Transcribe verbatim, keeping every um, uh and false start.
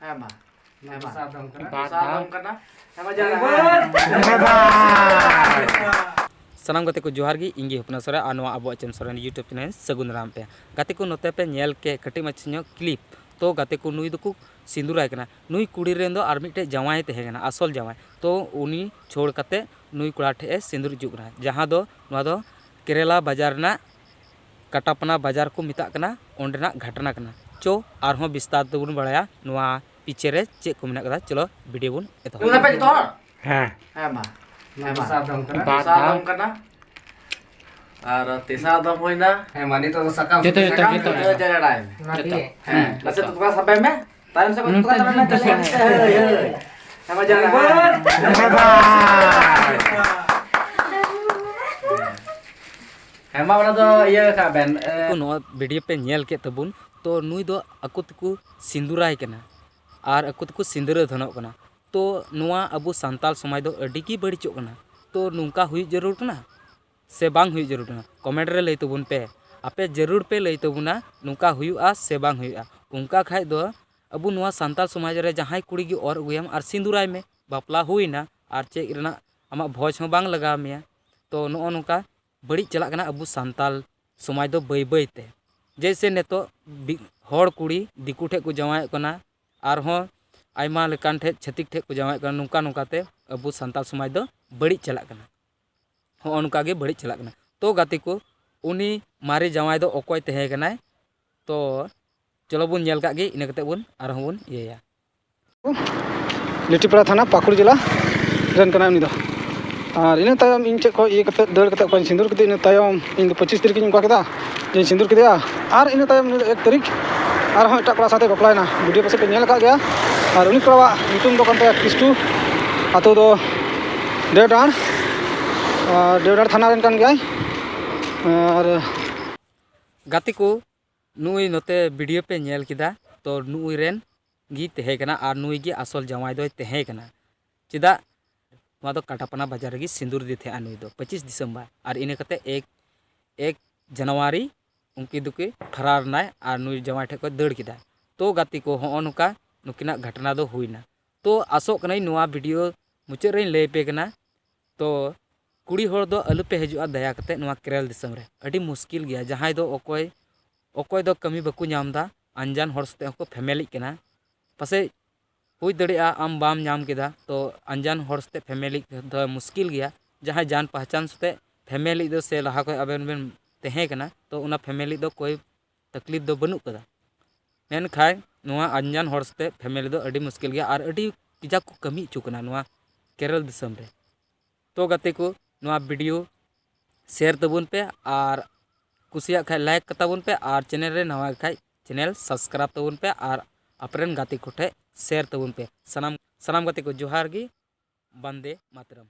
ᱦᱮᱸ ᱢᱟ᱾ ᱦᱮᱸ ᱢᱟ᱾ ᱫᱚᱥᱟᱨ ᱫᱚᱢ ᱠᱟᱱᱟ᱾ ᱫᱚᱥᱟᱨ ᱫᱚᱢ ᱠᱟᱱᱟ᱾ ᱦᱮᱸ ᱢᱟ, ᱡᱟᱦᱟᱸ ᱨᱮ᱾ ᱥᱟᱱᱟᱢ ᱜᱟᱛᱮ ᱠᱚ ᱡᱚᱦᱟᱨ ᱜᱮ, ᱤᱧ ᱜᱮ ᱦᱚᱯᱱᱟ ᱥᱚᱨᱮᱱ ᱟᱨ ᱱᱚᱣᱟ ᱟᱵᱚᱣᱟᱜ ᱪᱮᱢ ᱥᱚᱨᱮᱱ YouTube channel ᱥᱟᱹᱜᱩᱱ ᱫᱟᱨᱟᱢ ᱯᱮ᱾ ᱜᱟᱛᱮ ᱠᱚ, ᱱᱚᱛᱮ ᱯᱮ ᱧᱮᱞ ᱠᱮᱫ ᱠᱟᱹᱴᱤᱡ ᱢᱟᱪᱷᱟ ᱧᱚᱜ clip, ᱛᱚ ᱜᱟᱛᱮ ᱠᱚ, ᱱᱩᱭ ᱫᱚᱠᱚ ᱥᱤᱸᱫᱩᱨᱟᱭ ᱠᱟᱱᱟ᱾ ᱱᱩᱭ ᱠᱩᱲᱤ ᱨᱮᱱ ᱫᱚ ᱟᱨ ᱢᱤᱫᱴᱮᱡ ᱡᱟᱶᱟᱭ ᱛᱟᱦᱮᱸ ᱠᱟᱱᱟ, ᱟᱥᱚᱞ ᱡᱟᱶᱟᱭ, ᱛᱚ ᱩᱱᱤ ᱪᱷᱟᱹᱲ ᱠᱟᱛᱮ ᱱᱩᱭ ᱠᱚᱲᱟ ᱴᱷᱮᱡ ᱮ ᱥᱤᱸᱫᱩᱨ ᱦᱚᱪᱚᱜ ᱠᱟᱱᱟ, ᱡᱟᱦᱟᱸ ᱫᱚ ᱱᱚᱣᱟ ᱫᱚ ᱠᱮᱨᱟᱞᱟ ᱵᱟᱡᱟᱨ ᱨᱮᱱᱟᱜ ᱠᱟᱴᱟᱯᱟᱱᱟ ᱵᱟᱡᱟᱨ ᱠᱚ ᱢᱮᱛᱟᱜ ᱠᱟᱱᱟ, ᱚᱸᱰᱮᱱᱟᱜ ᱜᱷᱟᱴᱱᱟ ᱠᱟᱱᱟ᱾ ᱪᱚ ᱟᱨᱦᱚᱸ ᱵᱤᱥᱛᱟᱨ ᱛᱮᱵᱚᱱ ᱵᱟᱲᱟᱭᱟ ᱱᱚᱣᱟ ᱯᱤᱪᱷᱮ ᱨᱮ ᱪᱮᱫ ᱠᱚ ᱢᱮᱱᱟᱜ ᱠᱟᱫᱟ᱾ ᱪᱚᱞᱚ ᱵᱷᱤᱰᱤᱭᱳ ᱵᱚᱱ ᱮᱛᱚᱦᱚᱵ᱾ ᱦᱮᱸ᱾ ᱦᱮᱸ ᱢᱟ᱾ ᱦᱮᱸ ᱢᱟ᱾ ᱫᱚᱥᱟᱨ ᱫᱚᱢ ᱠᱟᱱᱟ᱾ ᱵᱟᱨ ᱫᱚᱥᱟᱨ ᱫᱷᱟᱣ᱾ ᱫᱚᱢ ᱠᱟᱱᱟ᱾ ᱟᱨ ᱛᱮᱥᱟᱨ ᱫᱚᱢ ᱦᱩᱭᱱᱟ᱾ ᱦᱮᱸ ᱢᱟ, ᱱᱤᱛᱚᱜ ᱫᱚ ᱥᱟᱠᱟᱢ ᱡᱚᱛᱚ, ᱥᱟᱠᱟᱢ ᱡᱚᱛᱚ, ᱡᱚᱛᱚ᱾ ᱡᱚᱛᱚ ᱡᱟᱭᱜᱟ ᱨᱮ᱾ ᱢᱟ ᱡᱚᱛᱚ᱾ ᱴᱷᱤᱠ᱾ ᱦᱮᱸ᱾ ᱱᱟᱥᱮ ᱛᱚᱛᱠᱟ ᱥᱟᱵ ᱢᱮ᱾ ᱛᱟᱭᱚᱢ ᱥᱮᱫ ᱠᱷᱚᱱ ᱛᱚᱛᱠᱟ ᱛᱟᱲᱟᱢ ᱢᱮ᱾ ᱦᱳᱭ, ᱦᱳᱭ᱾ ᱦᱮᱸ ᱢᱟ, ᱡᱟᱦᱟᱸ᱾ ᱦᱮᱸ ᱢᱟ, ᱚᱱᱟ ᱫᱚ ᱤᱭᱟᱹ ᱠᱟᱜ ᱵᱮᱱ, ᱮ᱾ ᱱᱚᱣᱟ ᱵᱷᱤᱰᱤᱭᱳ ᱯᱮ ᱧᱮᱞ ᱠᱮᱫ ᱛᱟᱵᱚᱱ, ᱛᱚ ᱱᱩᱭ ᱫᱚ ᱟᱠᱚ ᱛᱮᱠᱚ ᱥᱤᱸᱫᱩᱨᱟᱭ ᱠᱟᱱᱟ ᱟᱨ ᱟᱠᱚ ᱛᱮᱠᱚ ᱥᱤᱸᱫᱽᱨᱟᱹ ᱫᱷᱚᱱᱚᱜ ᱠᱟᱱᱟ᱾ ᱛᱚ ᱱᱚᱣᱟ ᱟᱵᱚ ᱥᱟᱱᱛᱟᱞ ᱥᱚᱢᱟᱡᱽ ᱫᱚ ᱟᱹᱰᱤ ᱜᱮ ᱵᱟᱹᱲᱤᱡᱚᱜ ᱠᱟᱱᱟ᱾ ᱛᱚ ᱱᱚᱝᱠᱟ ᱦᱩᱭᱩᱜ ᱡᱟᱹᱨᱩᱲ ᱠᱟᱱᱟ ᱥᱮ ᱵᱟᱝ ᱦᱩᱭᱩᱜ ᱡᱟᱹᱨᱩᱲ ᱠᱟᱱᱟ? ᱠᱚᱢᱮᱱᱴ ᱨᱮ ᱞᱟᱹᱭ ᱛᱟᱵᱚᱱ ᱯᱮ᱾ ᱟᱯᱮ ᱡᱟᱹᱨᱩᱲ ᱯᱮ ᱞᱟᱹᱭ ᱛᱟᱵᱚᱱᱟ, ᱱᱚᱝᱠᱟ ᱦᱩᱭᱩᱜᱼᱟ ᱥᱮ ᱵᱟᱝ ᱦᱩᱭᱩᱜᱼᱟ? ᱚᱱᱠᱟ ᱠᱷᱟᱡ ᱫᱚ ᱟᱵᱚ ᱱᱚᱣᱟ ᱥᱟᱱᱛᱟᱞ ᱥᱚᱢᱟᱡᱽ ᱨᱮ ᱡᱟᱦᱟᱸᱭ ᱠᱩᱲᱤ ᱜᱮ ᱚᱨ ᱟᱹᱜᱩᱭᱟᱢ ᱟᱨ ᱥᱤᱸᱫᱩᱨᱟᱭ ᱢᱮ, ᱵᱟᱯᱞᱟ ᱦᱩᱭᱱᱟ, ᱟᱨ ᱪᱮᱫ ᱨᱮᱱᱟᱜ ᱟᱢᱟᱜ ᱵᱷᱚᱡᱽ ᱦᱚᱸ ᱵᱟᱝ ᱞᱟᱜᱟᱣ ᱢᱮᱭᱟ᱾ ᱛᱚ ᱱᱚᱜᱼᱚ ᱱᱚᱝᱠᱟ ᱵᱟᱹᱲᱤᱡ ᱪᱟᱞᱟᱜ ᱠᱟᱱᱟ ᱟᱵᱚ ᱥᱟᱱᱛᱟᱞ ᱥᱚᱢᱟᱡᱽ ᱫᱚ ᱵᱟᱹᱭ ᱵᱟᱹᱭ ᱛᱮ᱾ ᱡᱮᱭᱥᱮ ᱱᱤᱛᱚᱜ ᱵᱤ-, ᱦᱚᱲ ᱠᱩᱲᱤ ᱫᱤᱠᱩ ᱴᱷᱮᱡ ᱠᱚ ᱡᱟᱶᱟᱭᱚᱜ ᱠᱟᱱᱟ, ᱟᱨᱦᱚᱸ ᱟᱭᱢᱟ ᱞᱮᱠᱟᱱ ᱴᱷᱮᱡ, ᱪᱷᱟᱹᱛᱤᱠ ᱴᱷᱮᱡ ᱠᱚ ᱡᱟᱶᱟᱭᱚᱜ ᱠᱟᱱᱟ᱾ ᱱᱚᱝᱠᱟ ᱱᱚᱝᱠᱟ ᱛᱮ ᱟᱵᱚ ᱥᱟᱱᱛᱟᱞ ᱥᱚᱢᱟᱡᱽ ᱫᱚ ᱵᱟᱹᱲᱤᱡ ᱪᱟᱞᱟᱜ ᱠᱟᱱᱟ᱾ ᱦᱚᱸᱜᱼᱚ ᱱᱚᱝᱠᱟ ᱜᱮ ᱵᱟᱹᱲᱤᱡ ᱪᱟᱞᱟᱜ ᱠᱟᱱᱟ᱾ ᱛᱚ ᱜᱟᱛᱮ ᱠᱚ, ᱩᱱᱤ ᱢᱟᱨᱮ ᱡᱟᱶᱟᱭ ᱫᱚ ᱚᱠᱚᱭ ᱛᱟᱦᱮᱸ ᱠᱟᱱᱟᱭ? ᱛᱚ ᱪᱚᱞᱚ ᱵᱚᱱ ᱧᱮᱞ ᱠᱟᱜ ᱜᱮ, ᱤᱱᱟᱹ ᱠᱟᱛᱮ ᱵᱚᱱ ᱟᱨᱦᱚᱸ ᱵᱚᱱ ᱤᱭᱟᱹᱭᱟ᱾ ᱞᱤᱴᱤᱯᱟᱲᱟ ᱛᱷᱟᱱᱟ, ᱯᱟᱹᱠᱩᱲ ᱡᱮᱞᱟ ᱨᱮᱱ ᱠᱟᱱᱟᱭ ᱩᱱᱤ ᱫᱚ᱾ ᱟᱨ ᱤᱱᱟᱹ ᱛᱟᱭᱚᱢ ᱤᱧ ᱴᱷᱮᱡ ᱠᱷᱚᱡ ᱤᱭᱟᱹ ᱠᱟᱛᱮ, ᱫᱟᱹᱲ ᱠᱟᱛᱮ ᱚᱠᱚᱭ ᱥᱤᱸᱫᱩᱨ ᱠᱮᱫᱮ, ᱤᱱᱟᱹ ᱛᱟᱭᱚᱢ ᱤᱧ ᱫᱚ ᱯᱚᱸᱪᱤᱥ ᱛᱟᱹᱨᱤᱠᱷ ᱤᱧ ᱚᱱᱠᱟ ᱠᱮᱫᱟ ᱡᱮᱧ ᱥᱤᱸᱫᱩᱨ ᱠᱮᱫᱮᱭᱟ᱾ ᱟᱨ ᱤᱱᱟᱹ ᱛᱟᱭᱚᱢ ᱩᱱᱤ ᱫᱚ ᱮᱠ ᱛᱟᱹᱨᱤᱠᱷ ᱟᱨᱦᱚᱸ ᱮᱴᱟᱜ ᱠᱚᱲᱟ ᱥᱟᱶᱛᱮ ᱵᱟᱯᱞᱟᱭᱮᱱᱟ᱾ ᱵᱷᱤᱰᱤᱭᱳ ᱯᱟᱥᱮᱡ ᱯᱮ ᱧᱮᱞ ᱟᱠᱟᱫ ᱜᱮᱭᱟ᱾ ᱟᱨ ᱩᱱᱤ ᱠᱚᱲᱟᱣᱟᱜ ᱧᱩᱛᱩᱢ ᱫᱚ ᱠᱟᱱ ᱛᱟᱭᱟ ᱠᱤᱥᱴᱩ, ᱟᱛᱳ ᱫᱚ ᱰᱮᱣᱰᱟᱸᱲ, ᱟᱨ ᱰᱮᱣᱰᱟᱸᱲ ᱛᱷᱟᱱᱟ ᱨᱮᱱ ᱠᱟᱱ ᱜᱮᱭᱟᱭ᱾ ᱟᱨ ᱜᱟᱛᱮ ᱠᱚ, ᱱᱩᱭ ᱱᱚᱛᱮ ᱵᱷᱤᱰᱤᱭᱳ ᱯᱮ ᱧᱮᱞ ᱠᱮᱫᱟ, ᱛᱚ ᱱᱩᱭ ᱨᱮᱱ ᱜᱮ ᱛᱟᱦᱮᱸ ᱠᱟᱱᱟ ᱟᱨ ᱱᱩᱭ ᱜᱮ ᱟᱥᱚᱞ ᱡᱟᱶᱟᱭ ᱫᱚᱭ ᱛᱟᱦᱮᱸ ᱠᱟᱱᱟ᱾ ᱪᱮᱫᱟᱜ? ᱱᱚᱣᱟ ᱫᱚ ᱠᱟᱴᱟᱯᱟᱱᱟ ᱵᱟᱡᱟᱨ ᱨᱮᱜᱮ ᱥᱤᱸᱫᱩᱨ ᱫᱮ ᱛᱟᱦᱮᱸᱜᱼᱟ ᱱᱩᱭ ᱫᱚ ᱯᱚᱸᱪᱤᱥ ᱰᱤᱥᱮᱢᱵᱚᱨ, ᱟᱨ ᱤᱱᱟᱹ ᱠᱟᱛᱮ ᱮᱠ, ᱮᱠ ᱡᱟᱱᱩᱣᱟᱨᱤ ᱩᱱᱠᱤᱱ ᱫᱚᱠᱤᱱ ᱯᱷᱟᱨᱟᱨ ᱮᱱᱟᱭ ᱟᱨ ᱱᱩᱭ ᱡᱟᱶᱟᱭ ᱴᱷᱮᱡ ᱠᱷᱚᱡ ᱫᱟᱹᱲ ᱠᱮᱫᱟ᱾ ᱛᱚ ᱜᱟᱛᱮ ᱠᱚ, ᱦᱚᱸᱜᱼᱚ ᱱᱚᱝᱠᱟ ᱱᱩᱠᱤᱱᱟᱜ ᱜᱷᱚᱴᱚᱱᱟ ᱫᱚ ᱦᱩᱭᱱᱟ᱾ ᱛᱚ ᱟᱥᱚᱜ ᱠᱟᱹᱱᱟᱹᱧ ᱱᱚᱣᱟ ᱵᱷᱤᱰᱤᱭᱳ ᱢᱩᱪᱟᱹᱫ ᱨᱮᱧ ᱞᱟᱹᱭ ᱟᱯᱮ ᱠᱟᱱᱟ᱾ ᱛᱚ ᱠᱩᱲᱤ ᱦᱚᱲ ᱫᱚ ᱟᱞᱚᱯᱮ ᱦᱤᱡᱩᱜᱼᱟ ᱫᱟᱭᱟ ᱠᱟᱛᱮ ᱱᱚᱣᱟ ᱠᱮᱨᱮᱞ ᱫᱤᱥᱚᱢ ᱨᱮ᱾ ᱟᱹᱰᱤ ᱢᱩᱥᱠᱤᱞ ᱜᱮᱭᱟ, ᱡᱟᱦᱟᱸᱭ ᱫᱚ ᱚᱠᱚᱭ ᱚᱠᱚᱭ ᱫᱚ ᱠᱟᱹᱢᱤ ᱵᱟᱠᱚ ᱧᱟᱢ ᱮᱫᱟ, ᱟᱱᱡᱟᱱ ᱦᱚᱲ ᱥᱟᱛᱮᱜ ᱦᱚᱸᱠᱚ ᱯᱷᱮᱢᱮᱞᱤᱜ ᱠᱟᱱᱟ᱾ ᱯᱟᱥᱮᱡ ᱦᱩᱭ ᱫᱟᱲᱮᱭᱟᱜᱼᱟ ᱟᱢ ᱵᱟᱢ ᱧᱟᱢ ᱠᱮᱫᱟ, ᱛᱚ ᱟᱱᱡᱟᱱ ᱦᱚᱲ ᱥᱟᱛᱮᱜ ᱯᱷᱮᱢᱮᱞᱤ ᱫᱚ ᱢᱩᱥᱠᱤᱞ ᱜᱮᱭᱟ᱾ ᱡᱟᱦᱟᱸᱭ ᱡᱟᱱ ᱯᱟᱦᱪᱟᱱ ᱥᱟᱛᱮᱜ ᱯᱷᱮᱢᱮᱞᱤ ᱫᱚ ᱥᱮ ᱞᱟᱦᱟ ᱠᱷᱚᱱ ᱟᱵᱮᱱ ᱵᱮᱱ ᱛᱟᱦᱮᱸ ᱠᱟᱱᱟ, ᱛᱚ ᱚᱱᱟ ᱯᱷᱮᱢᱮᱞᱤ ᱫᱚ ᱠᱚᱭ ᱛᱟᱠᱞᱤᱯ ᱫᱚ ᱵᱟᱹᱱᱩᱜ ᱠᱟᱫᱟ᱾ ᱢᱮᱱᱠᱷᱟᱱ ᱱᱚᱣᱟ ᱟᱱᱡᱟᱱ ᱦᱚᱲ ᱥᱟᱛᱮᱜ ᱯᱷᱮᱢᱮᱞᱤ ᱫᱚ ᱟᱹᱰᱤ ᱢᱩᱥᱠᱤᱞ ᱜᱮᱭᱟ ᱟᱨ ᱟᱹᱰᱤ ᱠᱟᱡᱟᱠ ᱠᱚ ᱠᱟᱹᱢᱤ ᱦᱚᱪᱚ ᱠᱟᱱᱟ ᱱᱚᱣᱟ ᱠᱮᱨᱚᱞ ᱫᱤᱥᱚᱢ ᱨᱮ᱾ ᱛᱚ ᱜᱟᱛᱮ ᱠᱚ, ᱱᱚᱣᱟ ᱵᱷᱤᱰᱤᱭᱳ ᱥᱮᱭᱟᱨ ᱛᱟᱵᱚᱱ ᱯᱮ ᱟᱨ ᱠᱩᱥᱤᱭᱟᱜ ᱠᱷᱟᱡ ᱞᱟᱭᱤᱠ ᱠᱟᱛᱟ ᱵᱚᱱ ᱯᱮ ᱟᱨ ᱪᱮᱱᱮᱞ ᱨᱮ ᱱᱟᱣᱟ ᱠᱷᱟᱡ ᱪᱮᱱᱮᱞ ᱥᱟᱵᱥᱠᱨᱟᱭᱤᱵ ᱛᱟᱵᱚᱱ ᱯᱮ ᱟᱨ ᱟᱯᱮᱨᱮᱱ ᱜᱟᱛᱮ ᱠᱚᱴᱷᱮᱡ ᱥᱮᱭᱟᱨ ᱛᱟᱵᱚᱱ ᱯᱮ᱾ ᱥᱟᱱᱟᱢ ᱥᱟᱱᱟᱢ ᱜᱟᱛᱮ ᱠᱚ ᱡᱚᱦᱟᱨ ᱜᱮ, ᱵᱟᱱᱫᱮ ᱢᱟᱛᱨᱟᱢ᱾